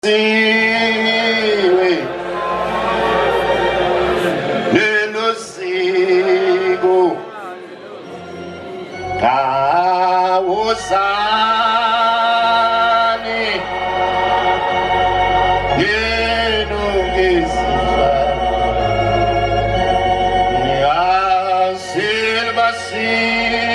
Siwe lelo siko awuzani yenu ngizizwa ngiyasilbasile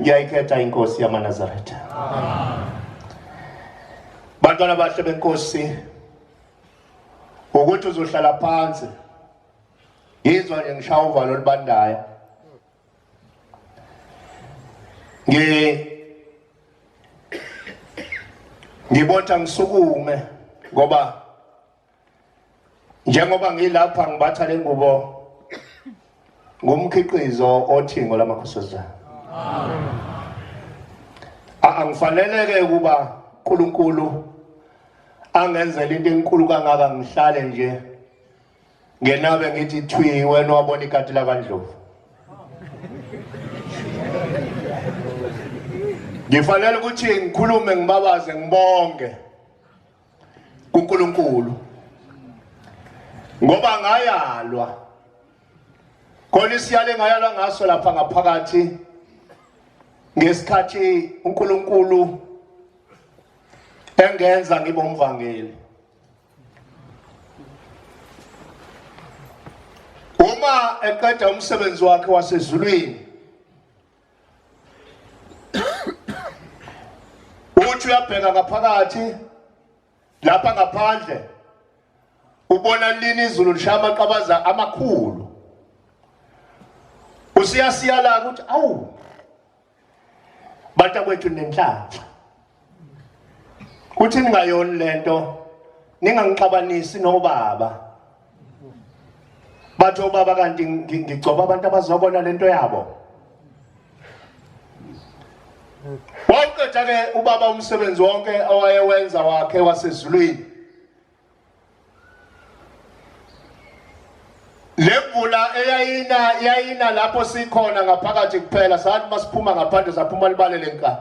Ngiyayikhetha inkosi yamaNazaretha. Bantwana bahle benkosi ukuthi uzohlala phansi ngizwa nje ngishaya uvalo olubandayo ngi ngibotha ngisukume ngoba njengoba ngilapha ngibatha le ngubo ngumkhiqizo othingo lamakhosazana angifaneleke ukuba uNkulunkulu angenzela into enkulu kangaka ngihlale nje ngenabe ngithi thwi wena wabona ikati lakandlovu ngifanele ukuthi ngikhulume ngibabaze ngibonge kuNkulunkulu ngoba ngayalwa khona isiyalo engayalwa ngaso lapha ngaphakathi ngesikhathi uNkulunkulu engenza ngibe umvangeli uma eqeda umsebenzi wakhe wasezulwini uthi uyabheka ngaphakathi lapha ngaphandle ubona lini izulu lishaya amaqabaza amakhulu usiyasiyala ukuthi awu bantakwethu nenhlanhla uthi ningayoni lento ningangixabanisi nobaba bathi obaba kanti ngigcoba abantu abazobona lento yabo wawuqeda ke ubaba umsebenzi wonke owayewenza wakhe wasezulwini lemvula eyayina yayina lapho sikhona ngaphakathi kuphela sathi masiphuma ngaphandle saphuma libale lenkani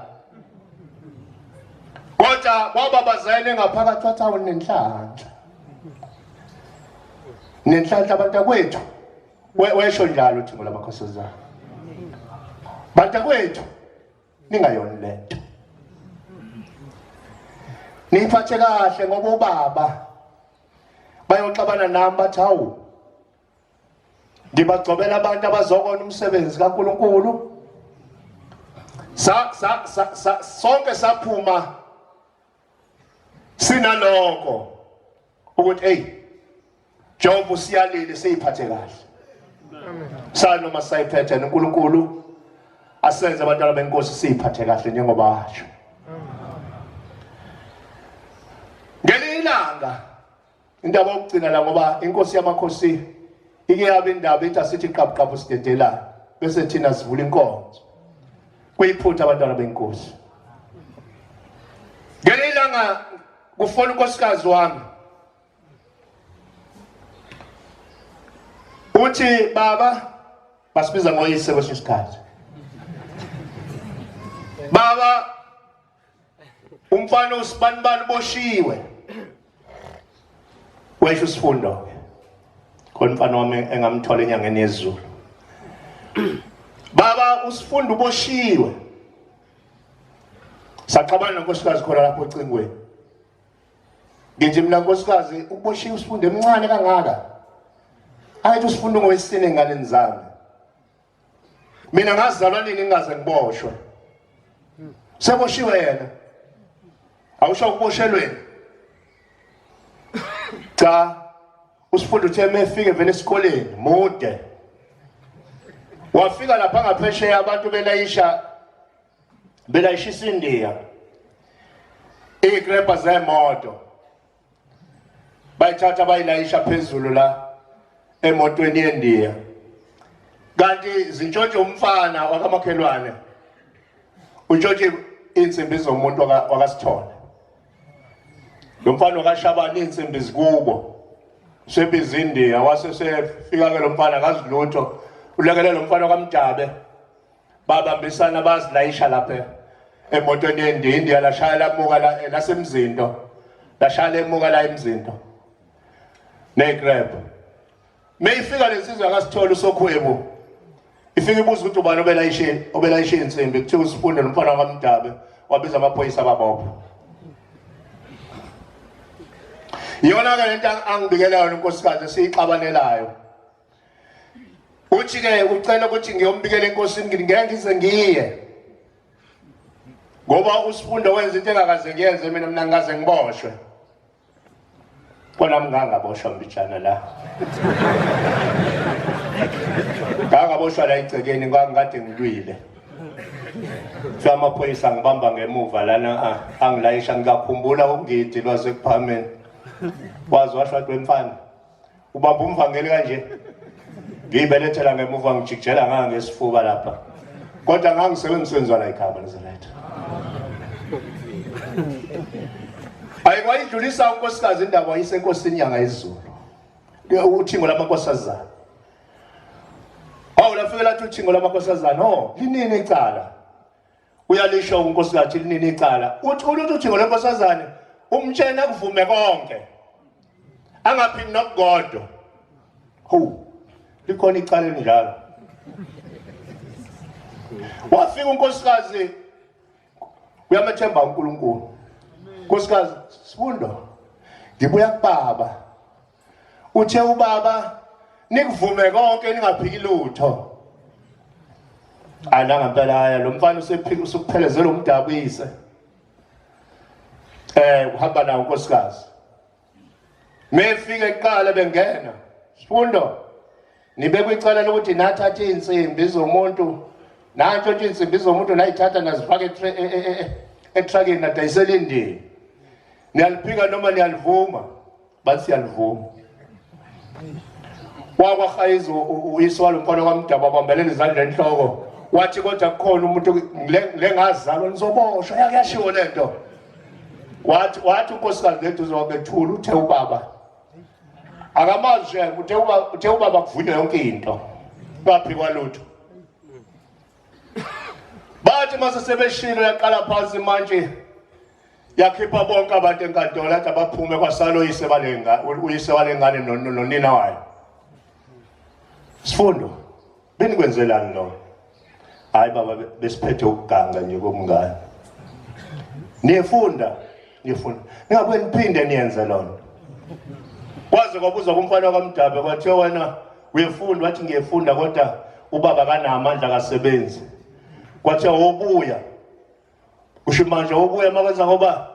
kodwa kwababazayele ngaphakathi wathi awu nenhlanhla nenhlanhla bantakwethu wesho njalo uThingo lamakhosazana bantakwethu ningayoni lento niyiphathe kahle ngoba ubaba bayoxabana nami bathi hawu ngibagcobela abantu abazokona umsebenzi kaNkuluNkulu sa sa sa sonke saphuma sinalokho ukuthi hey njengoba usiyalile siyiphathe kahle sali noma sayiphethe noNkulunkulu asenze abantwana benkosi siyiphathe kahle njengoba asho ngelinye ilanga indaba yokugcina la ngoba inkosi yamakhosi ike yabe indaba ithi asithi qabuqabu sidedelana bese thina sivula inkonzo kuyiphutha abantwana benkosi ngelinye ilanga kufona unkosikazi wami uthi baba basibiza ngoyise kwesinye isikhathi baba umfana usibanibani uboshiwe wesho isifundo ke khona umfana wami engamthola enyangeni yezulu baba usifundo uboshiwe saxabana nonkosikazi khona lapho ocingweni. Ngithi mina nkosikazi uboshiwe usifunde emncane kangaka. Ayithi usifunde ngowesine enganeni zami. Mina ngazalwa nini ngingaze ngiboshwe. Seboshiwe yena. Awusho ukuboshelweni. Cha usifunde uthe mefike vele esikoleni mude. Wafika lapha ngaphesheya abantu belayisha belayishisa indiya iy'krebha zemoto bayithatha bayilayisha phezulu la emotweni yendiya kanti zintshontshe umfana wakamakhelwane untshontshe iy'nsimbi zomuntu wakasithole lo mfana wakashabani iy'nsimbi zikubo sebiza indiya wase sefika-ke lo mfana akazi lutho ulekelele lo mfana wakamdabe babambisana bazilayisha lapha emotweni yendindi lashaya lamuka la lasemzinto lashaya lemuka la emzinto negrab meyifika lensizwa akasithola usokhwebu ifika ibuza ukuthi ubani obelayishe obelayishe insimbi kuthiwa usifunde nomfana wakamdabe wabiza amaphoyisa ababopha iyona ke lento angibikela yona unkosikazi esiyixabanelayo uthi ke ucela ukuthi ngiyombikela enkosini ngithi ngeke ngize ngiye ngoba usifundo wenza into engakaze ngiyenze mina mina ngikaze ngiboshwe kona ngangaboshwa mbijana la ngangaboshwa la egcekeni ngangikade ngilwile kuthiwa amaphoyisa angibamba ngemuva lana angilayisha ngikakhumbula ungidi lwasekuphameni waze washo wathi wemfana ubamba umvangeli kanje ngiyibelethela ngemuva ngijikijela ngangesifuba lapha kodwa ngangisebenziswenziwa la ikhaba Nazaretha ayikwayidlulisa unkosikazi indaba wayisenkosini yanga izulu uthingo lamankosazana awu lafike lathi uthingo lamankosazana oh linini icala uyalisho unkosikazi linini icala uthi uthi uthingo lenkosazane umtshena kuvume konke angaphindi nokukodwa hu likhona icala elinjalo wafika unkosikazi uyamethemba uNkulunkulu nkosikazi sifundo ngibuya kubaba uthe ubaba nikuvume konke ningaphiki lutho hayi nangempela haya lo mfana usephika usukuphelezela umdabuyise eh uhamba nawo unkosikazi mefika eqala bengena sifundo nibekwe icala lokuthi nathatha izinsimbi zomuntu nantshontsha izinsimbi zomuntu nayithatha nazifaka etruckini nadayisela indini niyaliphika noma niyalivuma bathi siyalivuma wakwahayiza uyise walo mfana kwamdaba wabambelela izandla enhloko wathi kodwa kukhona umuntu le ngazalwa nizoboshwa yake yashiwo le nto wathi wathi unkosikazi leduze wabethula uthe ubaba akamazi sheke uthe ubaba uthe ubaba kuvunywa yonke into kwaphikwa lutho bathi mase sebeshilo yaqala phansi manje yakhipha bonke abantu enkantolo athi abaphume kwasala uyise balenga uyise walengane nonina wayo sifundo benikwenzelani lo hayi baba besiphethe ukuganga nje komngane niyefunda niyefunda ningabuye niphinde niyenze lona kwaze kwabuzwa kumfana kwamdabe kwathiwa wena uyefunda wathi ngiyefunda kodwa ubaba kanamandla akasebenzi kwathiwa wobuya Usho manje ubuya makwenza ngoba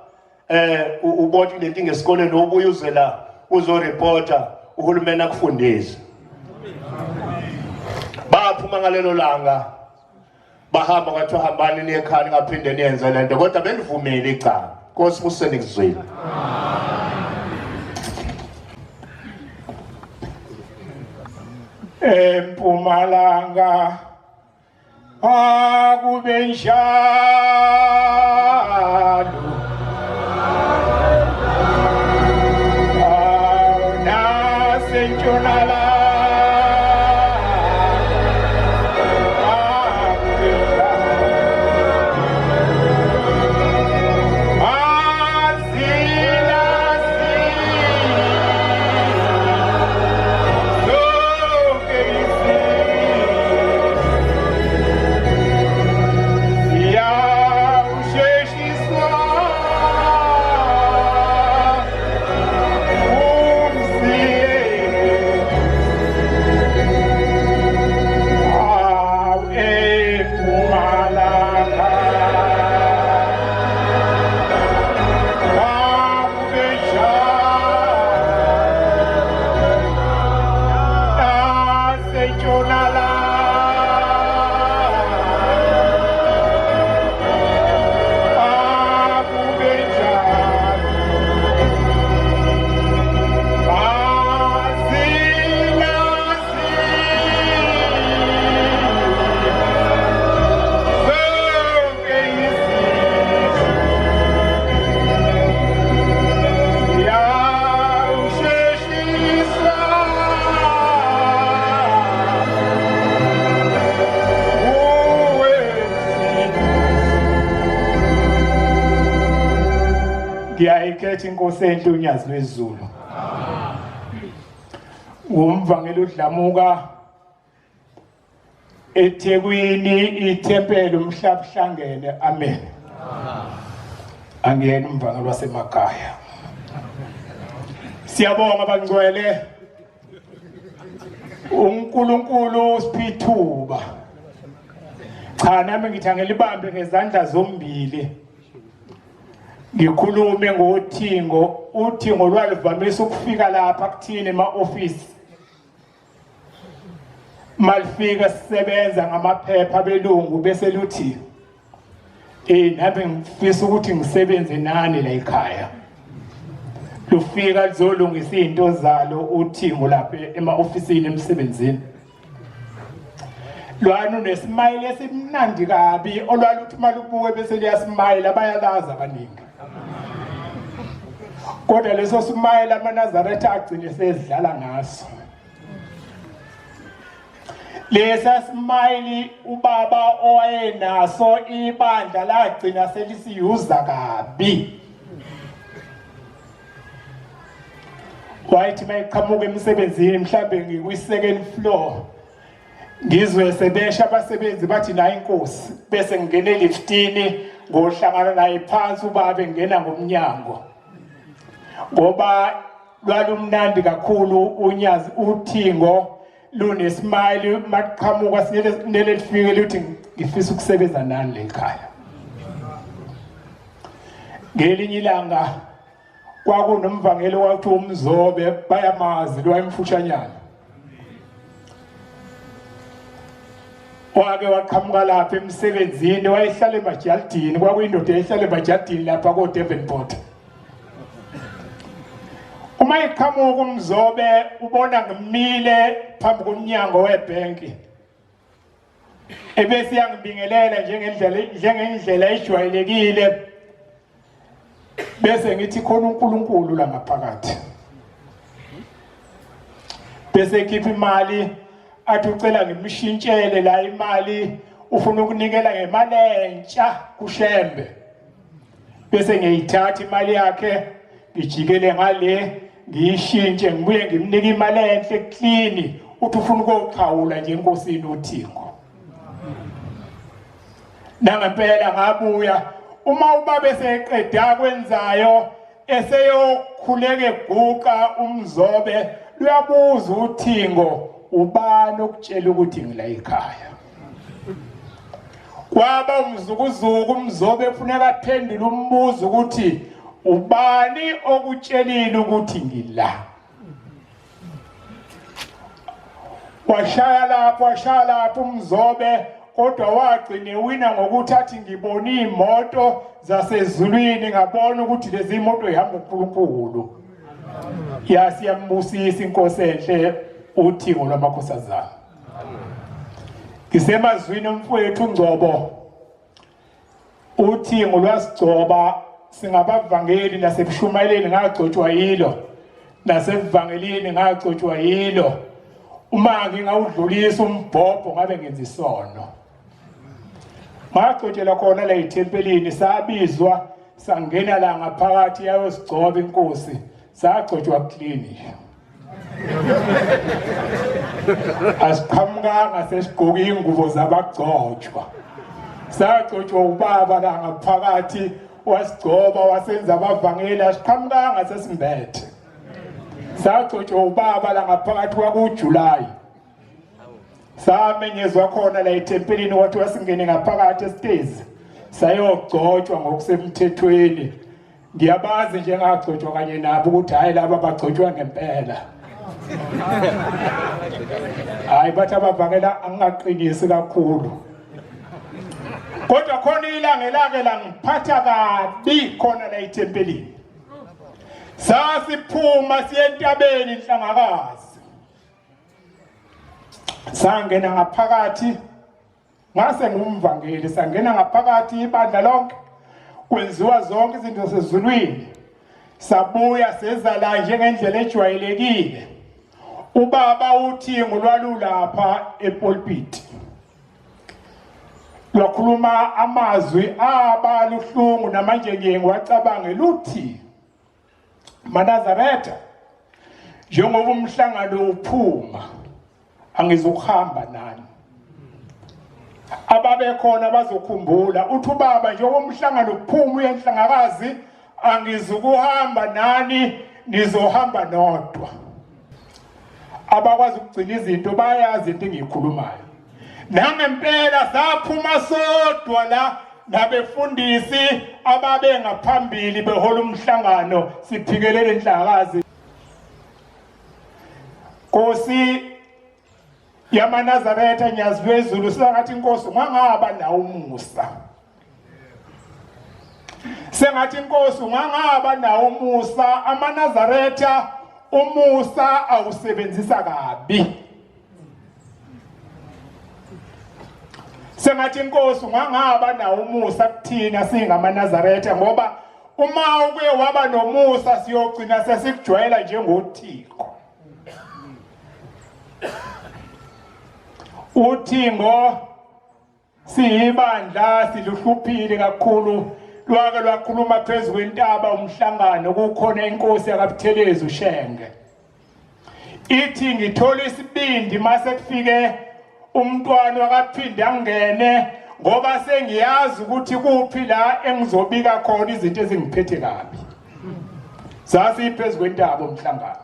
eh ubona lenkinga esikoleni ubuya uze la uzoreporta uhulumeni akufundise. Baphuma ngalelo langa bahamba kwathiwa hambani niye ekhaya ningaphinde niyenze lento kodwa belivumile icala. Nkosi buseni kuzwile. Empumalanga akube njalo nasentshonalanga akube njalo Yayikhetha inkosi enhle uNyazi lwezulu. Ngumvangeli uDlamuka eThekwini ithempeli umhlaba uhlangene amen. Angiyena umvangeli wasemakhaya. Siyabonga bangcwele. uNkulunkulu usiphe ithuba. Cha nami ngithi angilibambe ngezandla zombili. Ngikhulume ngothingo, uthingo lwaluvamisa ukufika lapha kuthini ema-office. Malifika sisebenza ngamaphepha belungu bese luthi nami ngifisa ukuthi ngisebenze nani la ekhaya. Lufika luzolungisa izinto zalo uthingo lapha ema-ofisini emsebenzini. Lwanu nesimayile esimnandi kabi olwaluthi uma lubuke bese liyasimayila bayalazi abaningi. Kodwa leso simayile amaNazaretha agcine sezidlala ngaso. Lesa simayili ubaba owayenaso ibandla lagcina selisiyuza kabi. Wayethi mayeqhamuka emsebenzini mhlambe ngikwi-second floor ngizwe sebesha abasebenzi bathi nayi inkosi bese ngingena eliftini ngohlangana naye phansi ubaba engena ngomnyango ngoba lwalumnandi kakhulu unyazi uthingo lunesmile maqhamuka sinele lifike luthi ngifisa ukusebenza nani le khaya. Ngelinye ilanga kwakunomvangeli wathi umzobe bayamazi lwayemfushanyana wake waqhamuka lapha emsebenzini wayehlala emajaldini kwakuyindoda eyayihlala emajaldini lapha ko-Devonport. Uma iqhamuka umzobe ubona ngimile phambi komnyango webhenki ebese yangibingelela njengendlela njengendlela ejwayelekile bese ngithi khona uNkulunkulu la ngaphakathi bese ekhipha imali athi ucela ngimshintshele la imali ufuna ukunikela ngemali entsha kuShembe bese ngiyithatha imali yakhe ngijikele ngale ngiyishintshe ngibuye ngimnike imali enhle clean uthi ufuna ukuyoxhawula nje enkosini uThingo. Nangempela ngabuya uma ubaba eseqeda kwenzayo eseyokhuleka eguqa umzobe luyabuza uthingo ubani okutshela ukuthi ngila ekhaya. Kwaba umzukuzuku umzobe kufuneka aphendule umbuzo ukuthi ubani okutshelile ukuthi ngila. Washaya lapho washaya lapho umzobe kodwa wagcina ewina ngokuthi athi ngibone iy'moto zasezulwini ngabona ukuthi lezi moto ihamba uNkulunkulu. Yasiyambusisa inkosi enhle uthingo lwamakhosazana. Ngisemazwini omfowethu uNgcobo uthi ngolwasigcoba singabavangeli nasebushumayeleni ngagcotshwa yilo nasebuvangelini ngagcotshwa yilo uma ngingawudlulisa umbhobho ngabe ngenza isono. Ngagcotshelwa khona la ethempelini sabizwa sangena la ngaphakathi yayosigcoba inkosi sagcotshwa clean. Asiqhamukanga sesigqoka ingubo zabagcotshwa. Sagcotshwa ubaba la ngaphakathi wasigcoba wasenza abavangeli asiqhamukanga sesimbethe. Sagcotshwa ubaba la ngaphakathi kwakuJuly. Samenyezwa khona la ethempelini wathi wasingene ngaphakathi esitezi sayogcotshwa ngokusemthethweni. Ngiyabazi njengagcotshwa kanye nabo ukuthi hhayi laba bagcotshwa ngempela. Hayi bathi abavangela angingaqinisi kakhulu. Kodwa khona ilanga elake langiphatha kabi khona la ethempelini. Sasiphuma siye entabeni inhlangakazi. Sangena ngaphakathi ngase ngumvangeli sangena ngaphakathi ibandla lonke kwenziwa zonke izinto zasezulwini sabuya seza la njengendlela ejwayelekile. Ubaba uthi ngolwalulapha epulpit lwakhuluma amazwi abaluhlungu namanje ngiye ngiwacabange luthi. MaNazaretha, njengoba umhlangano uphuma angizukuhamba nani. Ababekhona bazokhumbula uthi ubaba njengoba umhlangano uphuma uye enhlangakazi angizukuhamba nani nizohamba nodwa. Abakwazi ukugcina izinto bayazi into engiyikhulumayo. Nangempela saphuma sodwa la nabefundisi ababe ngaphambili behola umhlangano siphikelele inhlakazi. Nkosi yamaNazaretha nyazi lwezulu sengathi inkosi ungangaba nawo umusa. Sengathi inkosi ungangaba nawo umusa amaNazaretha umusa awusebenzisa kabi. Sengathi inkosi ungangaba nawo umusa kuthina singamaNazaretha ngoba uma uke waba nomusa siyogcina sesikujwayela njengothiko. Uthingo siyibandla siluhluphile kakhulu lwake lwakhuluma phezu kwentaba umhlangano kukhona inkosi yakaButhelezi uShenge ithi ngithola isibindi mase kufike umntwana wakaphinde angene ngoba sengiyazi ukuthi kuphi la engizobika khona izinto ezingiphethe kabi sasiphezu kwentaba umhlangano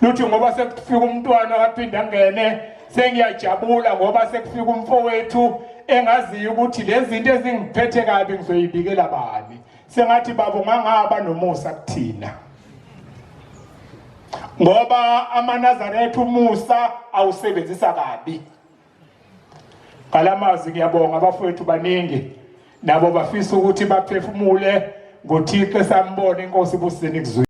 luthi ngoba sekufika umntwana waphinde angene sengiyajabula ngoba sekufika umfowethu engaziyo ukuthi lezi zinto ezingiphethe kabi ngizoyibikela bani sengathi baba ungangaba nomusa kuthina ngoba amaNazaretha umusa awusebenzisa kabi ngalamazwi ngiyabonga abafowethu baningi nabo bafisa ukuthi baphefumule ngoThixo esambona inkosi ibusini kuzwe.